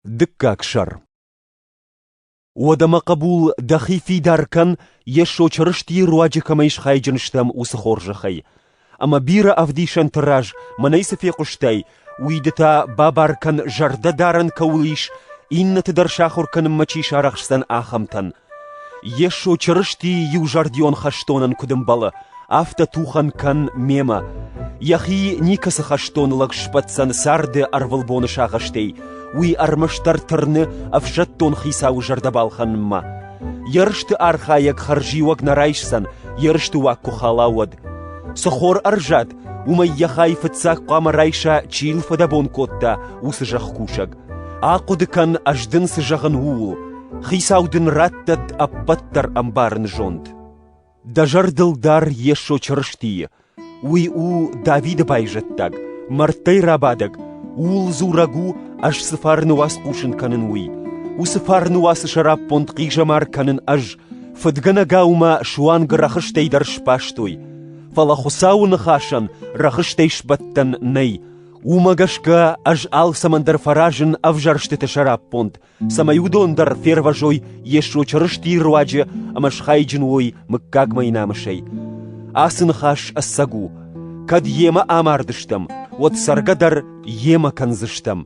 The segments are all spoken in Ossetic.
Дыккаг сӕр. Уӕдӕ, мӕ хъӕбул, дӕхи фидар кӕн, Йесо Чырыстийы руаджы кӕмӕй схайджын стӕм, уыцы хорзӕхӕй. Ӕмӕ бирӕ ӕвдисӕнты раз мӕнӕй цы фехъуыстай, уый ды та бабар кӕн, зӕрдӕдарӕн кӕуыл ис, иннӕты дӕр сахуыр кӕнынмӕ чи сарӕхсдзӕн, ахӕмтӕн. Йесо Чырыстийы иузӕрдион хӕстонӕн куыд ӕмбӕлы, афтӕ тухӕн кӕн мемӕ. Йӕхи никӕцы хӕстон лӕг сбӕтдзӕн царды ӕрвылбоны сагъӕстӕй, уый ӕрмӕстдӕр тырны ӕфсӕддон хицауы зӕрдӕ балхӕнынмӕ. Ерысты архайӕг хӕрзиуӕг нӕ райсдзӕн, ерысты уаг куы хала, уӕд. Цы хор ӕрзад, уымӕй йӕ хай фыццаг хъуамӕ райса, чи йыл фыдӕбон кодта, уыцы зӕхкусӕг. Ахъуыды кӕн, ӕз дын цы зӕгъын, ууыл. Хицау дын раттӕд ӕппӕт дӕр ӕмбарыны зонд. Дӕ зӕрдыл дар Йесо Чырыстийы. Уый у Давиды байзӕддаг, мӕрдтӕй рабадӕг, ууыл дзурӕг у, ӕз цы фарны уац хъусын кӕнын, уый. Уыцы фарны уацы сӕраппонд хъизӕмар кӕнын ӕз, фыдгӕнӕгау мӕ суанг рӕхыстӕй дӕр сбастой. Фӕлӕ Хуыцауы ныхасӕн рӕхыстӕй сбӕттӕн нӕй. Уымӕ гӕсгӕ ӕз алцӕмӕн дӕр фӕразын ӕвзӕрстыты сӕраппонд, цӕмӕй уыдон дӕр фервӕзой Йесо Чырыстийы руаджы ӕмӕ схайджын уой мыггагмӕйы намысӕй. Ацы ныхас ӕцӕг у. Кӕд йемӕ амардыстӕм, уӕд цӕргӕ дӕр йемӕ кӕндзыстӕм.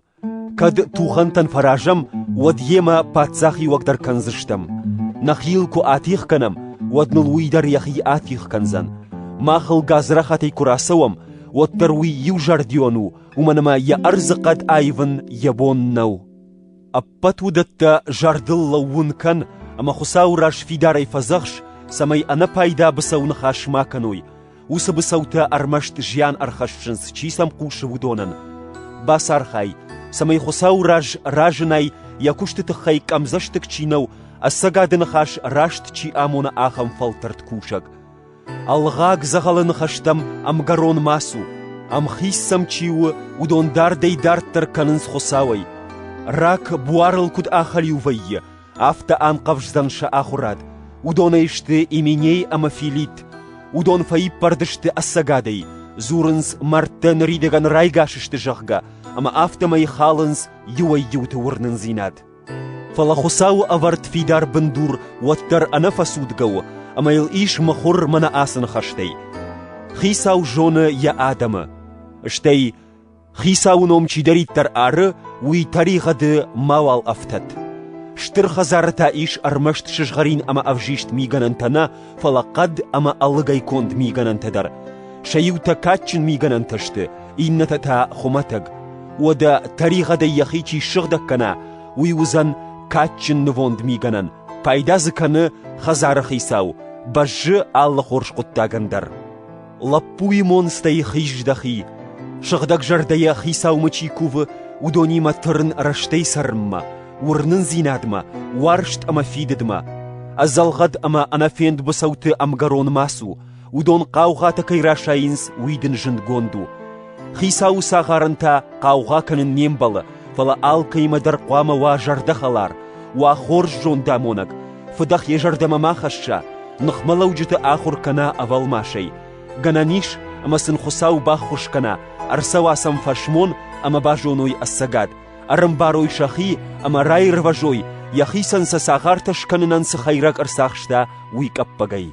Кӕд тухӕнтӕн фӕразӕм, уӕд йемӕ паддзахиуӕг дӕр кӕндзыстӕм. Нӕхи йыл куы атигъ кӕнӕм, уӕд ныл уый дӕр йӕхи атигъ кӕндзӕн. Мах ыл гадзрахатӕй куы рацӕуӕм, уӕддӕр уый иузӕрдион у, уымӕн ӕмӕ йӕ ӕрдзыхъӕд аивын йӕ бон нӕу. Ӕппӕт уыдӕттӕ зӕрдыл лӕууын кӕн ӕмӕ Хуыцауы раз фидарӕй фӕдзӕхс, цӕмӕй ӕнӕпайда быцӕу ныхас ма кӕной. Уыцы быцӕутӕ ӕрмӕст зиан ӕрхӕссынц, чи сӕм хъусы, уыдонӕн. Бацархай, цӕмӕй Хуыцауы раз разынай, йӕ куысты тыххӕй къӕмдзӕстыг чи нӕу, ӕцӕгады ныхас раст чи амоны, ахӕм фӕлтӕрд кусӕг. Ӕлгъаг дзӕгъӕлы ныхӕстӕм ӕмгӕрон ма цу, ӕмхиц сӕм чи у, уыдон дардӕй-дарддӕр кӕнынц Хуыцауӕй. Рак буарыл куыд ахӕлиу вӕййы, афтӕ анхъӕвздзӕн сӕ ахуырад. Уыдонӕй сты Именей ӕмӕ Филит. Уыдон фӕиппӕрд сты ӕцӕгадӕй, дзурынц, мӕрдтӕ ныридӕгӕн райгас сты, зӕгъгӕ, ӕмӕ афтӕмӕй халынц иуӕй-иуты уырнындзинад. Фӕлӕ Хуыцауы ӕвӕрд фидар бындур уӕддӕр ӕнӕфӕцудгӕ у, ӕмӕ йыл ис мыхуыр мӕнӕ ацы ныхӕстӕй: Хицау зоны йӕ адӕмы. Стӕй, Хицауы ном чидӕриддӕр ары, уый тӕригъӕды мауал ӕфтӕд. Стыр хӕдзары та ис ӕрмӕст сызгъӕрин ӕмӕ ӕвзист мигӕнӕнтӕ нӕ, фӕлӕ хъӕд ӕмӕ ӕлыгӕй конд мигӕнӕнтӕ дӕр. Сӕ иутӕ кадджын мигӕнӕнтӕ сты, иннӕтӕ та хуымӕтӕг. Уӕдӕ тӕригъӕдӕй йӕхи чи ссыгъдӕг кӕна, уый уыдзӕн кадджын нывонд мигӕнӕн, пайда дзы кӕны хӕдзары хицау, бӕззы алы хорз хъуыддагӕн дӕр. Лӕппуйы монцтӕй хиз дӕхи, сыгъдӕгзӕрдӕйӕ хицаумӕ чи кувы, уыдонимӕ тырн рӕстӕй цӕрынмӕ, уырнындзинадмӕ, уарзт ӕмӕ фидыдмӕ. Ӕдзӕлгъӕд ӕмӕ ӕнӕфенд быцӕуты ӕмгӕрон ма цу, уыдон хъаугъатӕ кӕй расайынц, уый дын зындгонд у. Хицауы цагъарӕн та хъаугъа кӕнын не мбӕлы, фӕлӕ алкӕимӕ дӕр хъуамӕ уа зӕрдӕхӕлар, уа хорз зондамонӕг, фыдӕх йӕ зӕрдӕмӕ ма хӕсса, ныхмӕлӕуджыты ахуыр кӕна ӕвӕлмасӕй. Гӕнӕн ис, ӕмӕ сын Хуыцау баххуыс кӕна, ӕрцӕуа сӕм фӕсмон ӕмӕ базоной ӕцӕгад, ӕрӕмбарой сӕхи ӕмӕ раирвӕзой, йӕхицӕн сӕ цагъартӕ скӕнынӕн цы хӕйрӕг ӕрцахста, уый къӕппӕгӕй.